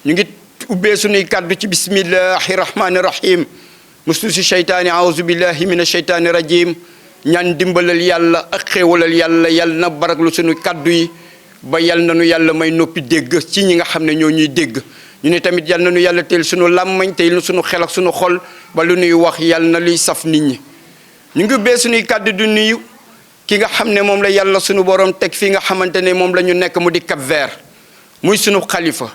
ñu ngi ubbee sunuy kàddu ci bismillahi rahmani rahim muslu si sheytaani aouzu billahi min asheytaani rajim ñaan dimbalal yàlla ak xéewalal yàlla yal na baraglu sunu kàddu yi ba yal na nu yàlla may noppi dégg ci ñi nga xam ne ñoo ñuy dégg ñu ne tamit yal na nu yàlla teel sunu làmmañ teel sunu xel ak sunu xol ba lu nuy wax yal na luy saf nit ñi ñu ngi ubbee sunuy kàddu du nuyu ki nga xam ne moom la yàlla sunu borom teg fii nga xamante ne moom la ñu nekk mu di Cap-Vert muy sunu xalifa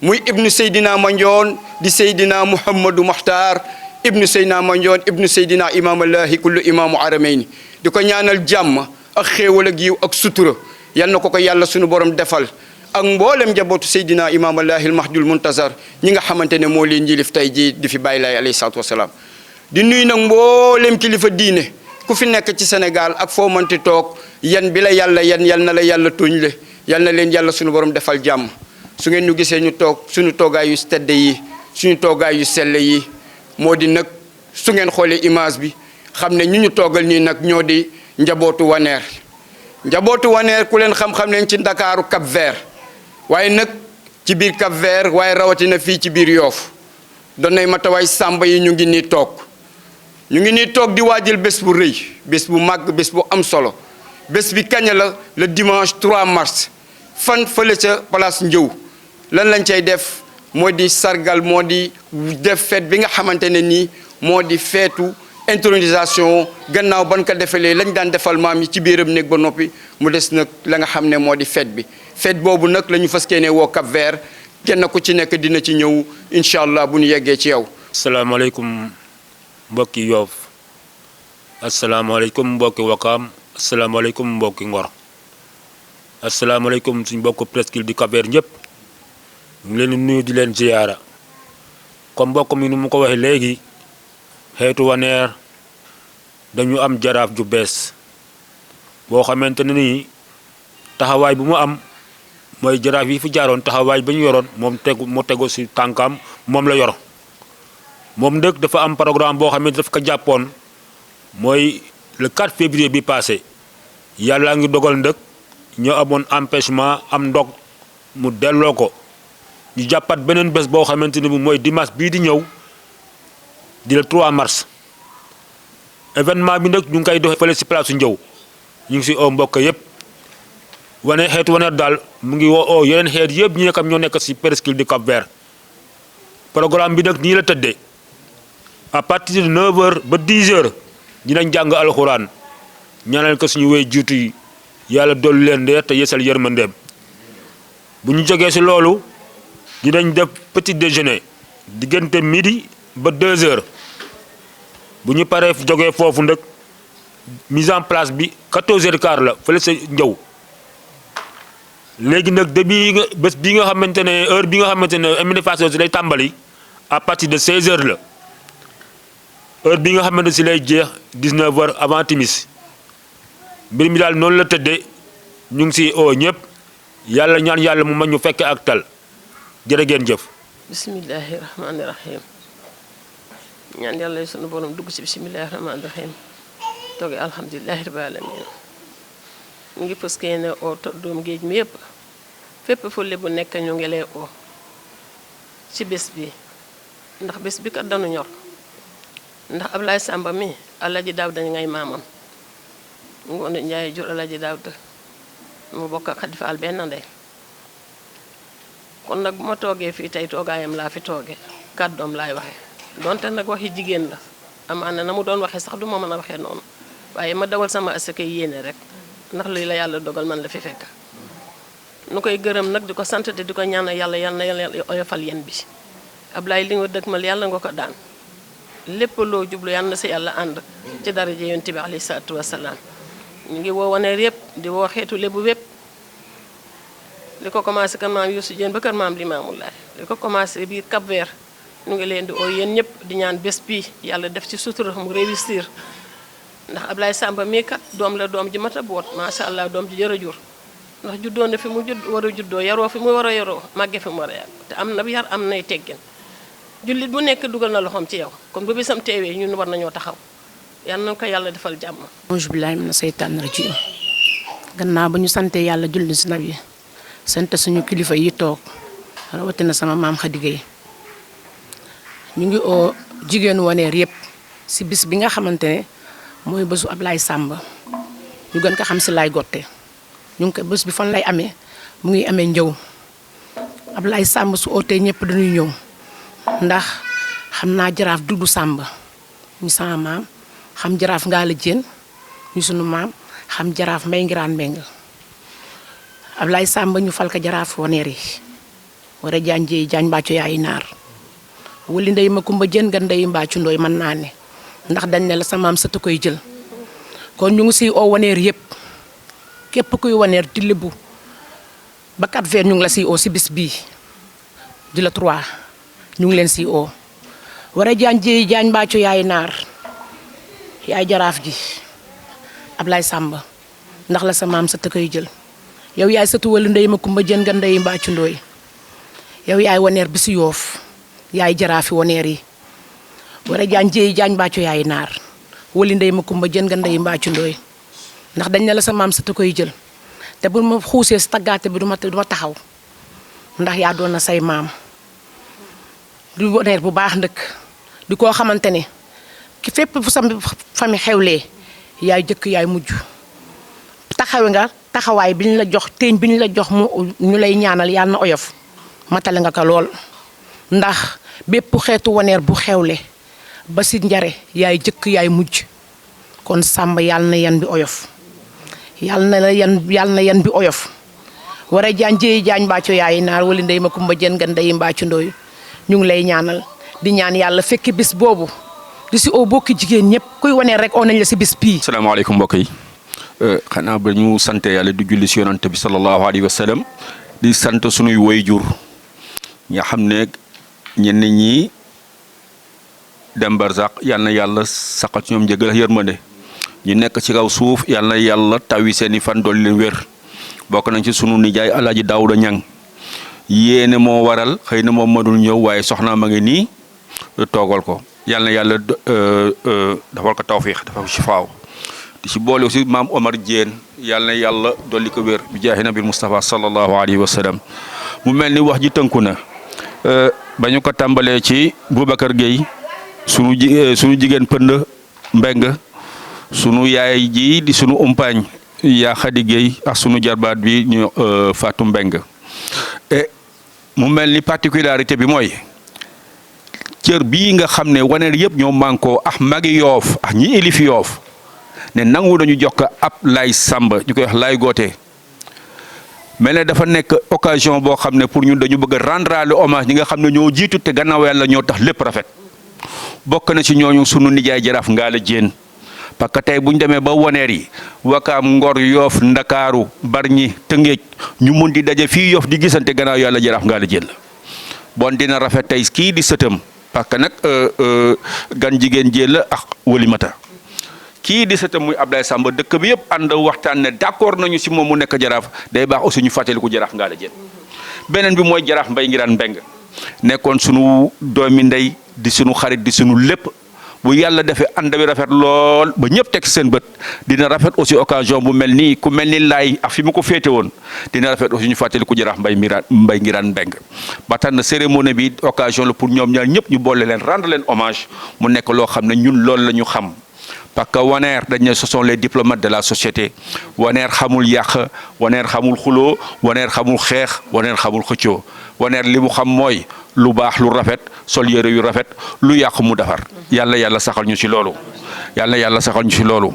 muy ibnu Seydina Mandione di Seydina Mouhamadou Makhtar ibnu Seydina Mandione ibnu Seydina imaamallahi kullu imaamu aramayni di ko ñaanal jàmm ak xéewal ak yiw ak sutura yal na ko yàlla sunu borom defal ak mboolem njabootu Seydina imaamallahi al-mahdul muntazar ñi nga xamante ne moo leen jilif tey ji di fi bàyyi laay alayhi salaatu wasalaam di nuyu nag mboolem kilifa diine ku fi nekk ci Sénégal ak foo mënti toog yan bi la yàlla yan yal na la yàlla tooñ le yal na leen yàlla sunu borom defal jàmm su ngeen ñu gisee ñu toog suñu toogaay yu tedd yi suñu toogaay yu sell yi moo di nag su ngeen xoolee image bi xam ne ñu toogal nii nag ñoo di njabootu Waneer njabootu Waneer ku leen xam-xam leen ci Ndakaaru Cap-Vert waaye nag ci biir Cap-Vert waaye rawatina fii ci biir Yoof doon nay matawaay sàmba yi ñu ngi nii toog ñu ngi nii toog di waajal bés bu rëy bés bu màgg bés bu am solo bés bi kañ la le dimanche 3 mars fan fële ca place Njëw lan lañ cay def moo di sargal moo di def fête bi nga xamante ne nii moo di feetu intronisation gannaaw ban ko defalee lañ daan defal maam yi ci biiram néeg ba noppi mu des nag la nga xam ne moo di fête bi fête boobu nag la ñu fas yéene woo Cap-Vert kenn ku ci nekk dina ci ñëw incha allah bu ñu yeggee ci yow. asalaamaaleykum mbokki Yoof asalaamaaleykum mbokki Wakaam asalaamaaleykum mbokki Ngor asalaamaaleykum suñ mbokk presqu'île du Cap-Vert ñëpp ñu ngi leen di nuyu di leen ziyaara comme mbokk mi nu mu ko waxee léegi xeetu Waneer dañu am jaraaf ju bees boo xamante ne nii taxawaay bu mu am mooy jaraaf yi fi jaaroon taxawaay ba ñu yoroon moom tegu si tànkam moom la yor moom ndëkk dafa am programme boo xam ne daf ko jàppoon mooy le 4 février bi passé yàlla ngi dogal ndëkk ñoo amoon empêchement am ndog mu delloo ko ñu jàppat beneen bés boo xamante ne bi mooy dimanche bii di ñëw di le 3 mars événement bi nag ñu ngi koy doxee fële si place Njëw ñu ngi si oo mbokk yëpp xeetu Waneer daal mu ngi woo yeneen xeet yëpp ñi nekkam ñoo nekk si presqu'île du Cap-Vert programme bi nag nii la tëddee à partir de 9h ba 10h dinañ jàng alxuraan ñaanal ko suñu wéy jiitu yi yàlla dolli leen de te yeesal yërmandeem bu ñu jógee si loolu dinañ def petit déjeuner diggante midi ba 2h bu ñu paree jógee foofu nag mise en place bi 14h15 la fële sa Njëw léegi nag début bés bi nga xamante ne heure bi nga xamante ne manifestation si lay tàmbali à partir de 16h la heure bi nga xamante si lay jeex 19h avant timis mbir mi daal noonu la tëddee ñu ngi si oo ñëpp yàlla ñaan yàlla mu ma ñu fekke ak tal jërë ngeen jëf. bismillahi rahmaani rahim ñaan yàlla sunu borom dugg si bismillahi rahmaani rahim tooge alhamdulilahi rabbil alamin ñu ngi fas yéene oo doom géej mi yëpp fépp fu Lebu nekk ñu ngi lay oo ci bés bi ndax bés bi kat danu ñor ndax Ablaye Samba mi Alaaji Daawda ngay maamam Ngoone Njaay jur Alaaji Daawda mu bokk ak Xadi Faal benn ndey kon nag bu ma toogee fii tey toogaayam laa fi tooge kàddoom laay waxe donte nag waxi jigéen la amaana na mu doon waxee sax du ma mën a waxee noonu waaye ma dawal sama asaka yéene rek ndax lii la yàlla dogal man la fi fekk nu koy gërëm nag di ko sant te di ko ñaanal yàlla yal na yàlla oyofal yen bi Ablaye li nga dëgmal yàlla nga ko daan lépp loo jublu yàlla na si yàlla ànd ci daraja Yonent bi alayhi salaatu wasalaam ñu ngi woo Waneer yëpp di woo xeetu Lebu wépp li ko commencé kër maam Youssou Dieng ba kër maam Limaamu Laay li ko commencé biir Cap-Vert ñu ngi leen di oo yéen ñëpp di ñaan bés bii yàlla def ci sutura mu réussir ndax Ablaye Samba mii kat doom la doom ji mat a boot macha allah doom ji jër a jur ndax juddoo na fi mu war a juddoo yaroo fi mu war a yaroo màgge fi mu war a yàgg te am na yar am nay teggin jullit bu nekk dugal na loxoom ci yow kon bu bisam teewee ñun war nañoo taxaw yal na ko yàlla defal jàmm. auzu billaahi mina seytaani rajiim gannaaw ba ñu sante yàlla julli si nabi sant suñu kilifa yi toog rawatina sama maam Khady Gueye ñu ngi oo jigéenu Waneer yëpp si bis bi nga xamante ne mooy bésu Ablaye Samb ñu gën ko xam si Laay Gotte ñu ngi ko bés bi fan lay amee mu ngi amee Njëw Ablaye Samb su ootee ñëpp dañuy ñëw ndax xam naa jaraaf Dudu Samb ñu sama maam xam jaraaf Ngalla Diène ñu sunu maam xam jaraaf Mbay Ngiraan Mbeng Ablaye Samb ñu fal ko jaraaf Waneer yi war a jaan jéey jaañ mbàcco yaayi naar wali ndey ma kumba jën nga ndey mbàccu ndooy mën naa ne ndax dañ ne la sa maam sëta koy jël kon ñu ngi siy oo Waneer yëpp képp kuy Waneer di Lebu ba 4 vers ñu ngi la siy oo si bis bii di la 3 ñu ngi leen siy oo war a jaan jéey jaañ mbàcco yaayi naar yaay jaraaf ji Ablaye Samb ndax la sa maam sëta koy jël yow yaay sëtu wali ndey ma kumba jën nga ndey mbàccu ndooy yow yaay Waneer bi si Yoof yaay jaraafi Waneer yi war a jaan jéey jaañ mbàcco yaay naar wali ndey ma kumba jën nga ndey mbàccu ndooy ndax dañ ne la sa maam sa te koy jël te bu ma xuusee si taggaate bi du ma taxaw ndax yaa doon na say maam di Waneer bu baax ndëkk di koo xamante ne ki fépp fu sa famille xewlee yaay jëkk yaay mujj taxawe nga taxawaay bi ñu la jox teeñ bi ñu la jox mu ñu lay ñaanal yàlla na oyof matale nga ko lool ndax bépp xeetu Waneer bu xewle ba si njare yaay jëkk yaay mujj kon Samb yàlla na yan bi oyof yàlla na yan bi oyof war a jaan jéey jaañ mbàcco yaayi naar wali ndey ma kumba jën nga ndey mbàccu ndooy ñu ngi lay ñaanal di ñaan yàlla fekki bis boobu di si oo bokki jigéen ñëpp kuy Waneer rek oo nañ la si bis bii. asalaamaaleykum mbokk yi xanaa ba ñu sante yàlla di julli si yonante bi sallallahu alayhi wa sallam di sant sunuy waajur nga xam ne ñenn ñi dem barzaq yal na yàlla saqal ci ñoom njëgal yërmande ñu nekk ci kaw suuf yal na yàlla tawi seeni fan dolli leen wér bokk nañ ci sunu nijaay Alaaji Daawuda Ñang yéene moo waral xëy na moom mënul ñëw waaye soxna ma ngi nii toogal ko yal na yàlla dafal ko tawfiix dafa ko ci faaw di ci boole aussi maam Omar Diène yal na yàlla dolli ko wér bi jaahi nabi Mustafa sallallahu alayhi wa sallam mu mel ni wax ji tënku na ba ñu ko tàmbalee ci Boubacar Gueye sunu jigéen pënd mbeng sunu yaay ji di sunu umpaañ yaa Khady Gueye ak sunu jarbaat bi ñu Fatou Mbeng mu mel ni particularité bi mooy cër bii nga xam ne Waneer yëpp ñoo mànkoo ak magi Yoof ak ñi ilif Yoof ne nangu nañu jox ko ab Laay Samb ñu koy wax Laay Gotte mel ne dafa nekk occasion boo xam ne pour ñun dañu bëgg a rendre hommage ñi nga xam ne ñoo jiitu te gannaaw yàlla ñoo tax lépp rafet bokk na ci ñooñu sunu nijaay jaraaf Ngalla Diène parce que tey bu ñu demee ba Waneer yi Wakaam Ngor Yoof Ndakaaru Bargny Tëngéej ñu mun di daje fii Yoof di gisante gannaaw yàlla jaraaf Ngalla Diène la bon dina rafet tey kii di sëtam parce que nag gan jigéen jéel la ak walimata kii di sëtam muy Ablaye Samb dëkk bi yëpp ànd waxtaan ne d'accord nañu si moom mu nekk jaraaf day baax aussi ñu fàttaliku jaraaf Ngalla Diène beneen bi mooy jaraaf Mbay Ngiraan Mbeng nekkoon sunu doomi ndey di sunu xarit di sunu lépp bu yàlla defee ànd bi rafet lool ba ñëpp teg seen bët dina rafet aussi occasion bu mel nii ku mel ni laay ak fi mu ko féete woon dina rafet aussi ñu fàttaliku jaraaf Mbay Ngiraan Mbeng ba tax na cérémonie bi occasion la pour ñoom ñaar ñëpp ñu boole leen rendre leen hommage mu nekk loo xam ne ñun loolu la ñu xam. parce que Waneer dañ ne ce sont les diplomates de la société Waneer xamul yàq Waneer xamul xuloo Waneer xamul xeex Waneer xamul xëccoo Waneer li mu xam mooy lu baax lu rafet sol yére yu rafet lu yàq mu defar yàlla saxal ñu ci loolu yàlla saxal ñu ci loolu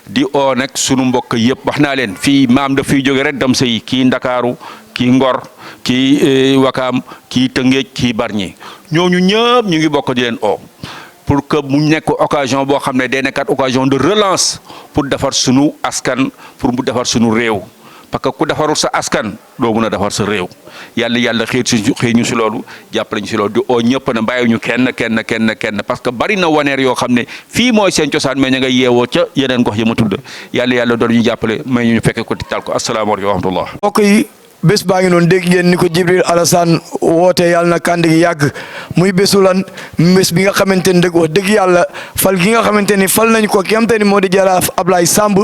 di oo nag sunu mbokk yëpp wax naa leen fii maam daf fiy jóge rek dem sëy kii Ndakaaru kii Ngor kii Wakaam kii Tëngéej kii Bargny ñooñu ñëpp ñu ngi bokk di leen oo pour que mu nekk occasion boo xam ne day nekkat occasion de relance pour defar sunu askan pour mu defar sunu réew parce que ku defarul sa askan doo mun a defar sa réew yàlla xëy ñu si loolu jàppale ñu si loolu di oo ñëpp na bàyyi ñu kenn parce que bari na Waneer yoo xam ne fii mooy seen cosaan mais ña nga yeewoo ca yeneen gox yi ma tudd yàlla doon ñu jàppale may ñu fekke ko ti tal ko asalaamaaleykum wa rahmatullah mbokk yi bés baa ngi noonu dégg ngeen ni ko Jibril Alassane woote yàlla na kànd gi yàgg muy bésu lan bés bi nga xamante ni dëgg wax dëgg yàlla fal gi nga xamante ni fal nañ ko ki nga xamante ni moo di jaraaf Ablaye Samb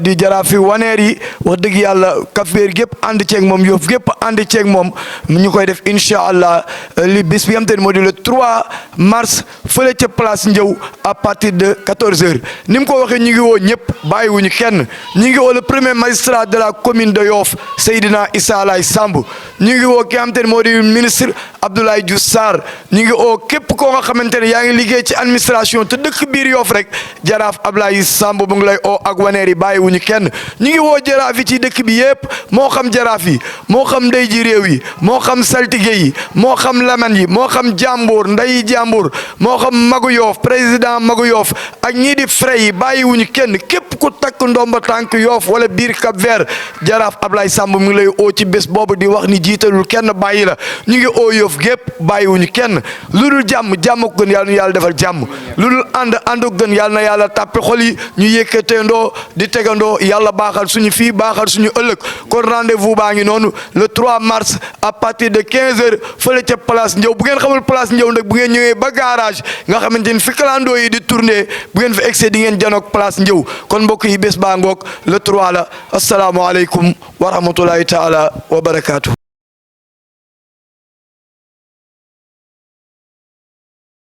di jaraaf fi waneer yi wax dëgg yàlla Cap-Vert gépp ànd ceeg moom Yoff gépp ànd ceeg moom ñu koy def incha allah li bés bi nga xamante ni moo di le 3 mars fële ca place Ndiaw à partir de 14h ni mu ko waxee ñu ngi woo ñëpp bàyyiwuñu kenn ñu ngi woo le premier magistrat de la commune de Yoff Seydina Issa Laye Samb ñu ngi woo ki nga xamante ne moo di ministre Abdoulaye Diouf Sarr ñu ngi woo képp koo nga xamante ne yaa ngi liggéey ci administration te dëkk biir Yoff rek jaraaf Ablaye Samb mu ngi lay oo ak waneer yi bàyyiwuñu kenn ñu ngi woo jaraaf yi ci dëkk bi yëpp moo xam jaraaf yi moo xam ndey ji réew yi moo xam saltige yi moo xam laman yi moo xam jàmbur ndeyi jàmbur moo xam magu Yoff président magu Yoff ak ñii di frais yi bàyyiwuñu kenn képp ku takk ndomba tànk Yoff wala biir Cap-Vert jaraaf Ablaye Samb mu ngi lay oo ci bés boobu di wax ni jiitalul kenn bàyyi la ñu ngi oo Yoff gépp bàyyiwuñu kenn lu dul jàmm jàmm ko gën yàlla na yàlla defal jàmm lu dul ànd ko gën yàlla na yàlla tàppe xol yi ñu yëkkateendoo di tegandoo yàlla baaxal suñu fii baaxal suñu ëllëg kon rendez-vous baa ngi noonu le 3 mars à partir de 15h fële ca place Ndiaw bu ngeen xamul place Ndiaw nag bu ngeen ñëwee ba garage nga xamante ni fi kalandoo yi di tourné bu ngeen fa excès di ngeen janoog place Ndiaw kon mbokk yi bés baa ngoog le 3 la asalaamaaleykum wa rahmatulahi taala wa barakaatu.